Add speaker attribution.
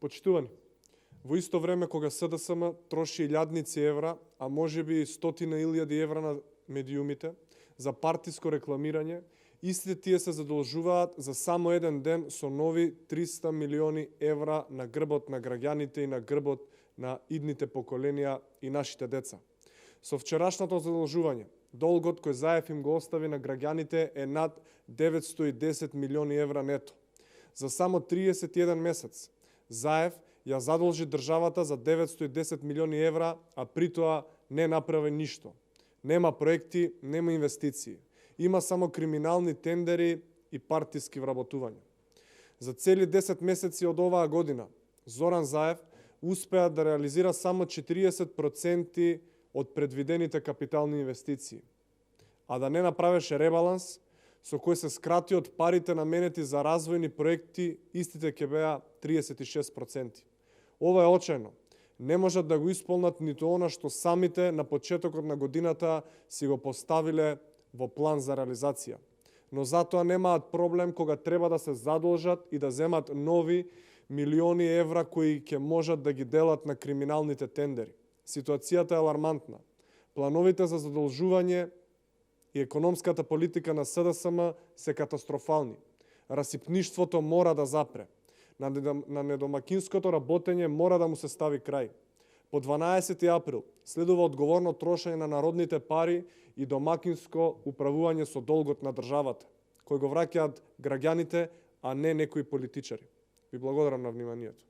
Speaker 1: Почитувани, во исто време кога СДСМ троши илјадници евра, а можеби и стотина илјади евра на медиумите за партиско рекламирање, истите тие се задолжуваат за само еден ден со нови 300 милиони евра на грбот на граѓаните и на грбот на идните поколенија и нашите деца. Со вчерашното задолжување, долгот кој Заев им го остави на граѓаните е над 910 милиони евра нето. За само 31 месец Заев ја задолжи државата за 910 милиони евра, а при тоа не направи ништо. Нема проекти, нема инвестиции. Има само криминални тендери и партиски вработувања. За цели 10 месеци од оваа година, Зоран Заев успеа да реализира само 40% од предвидените капитални инвестиции, а да не направеше ребаланс со кој се скрати од парите наменети за развојни проекти, истите ќе беа 36%. Ова е очајно. Не можат да го исполнат ниту она што самите на почетокот на годината си го поставиле во план за реализација. Но затоа немаат проблем кога треба да се задолжат и да земат нови милиони евра кои ќе можат да ги делат на криминалните тендери. Ситуацијата е алармантна. Плановите за задолжување и економската политика на СДСМ се катастрофални. Расипништвото мора да запре. На недомакинското работење мора да му се стави крај. По 12 април следува одговорно трошење на народните пари и домакинско управување со долгот на државата, кој го враќаат граѓаните, а не некои политичари. Ви благодарам на вниманието.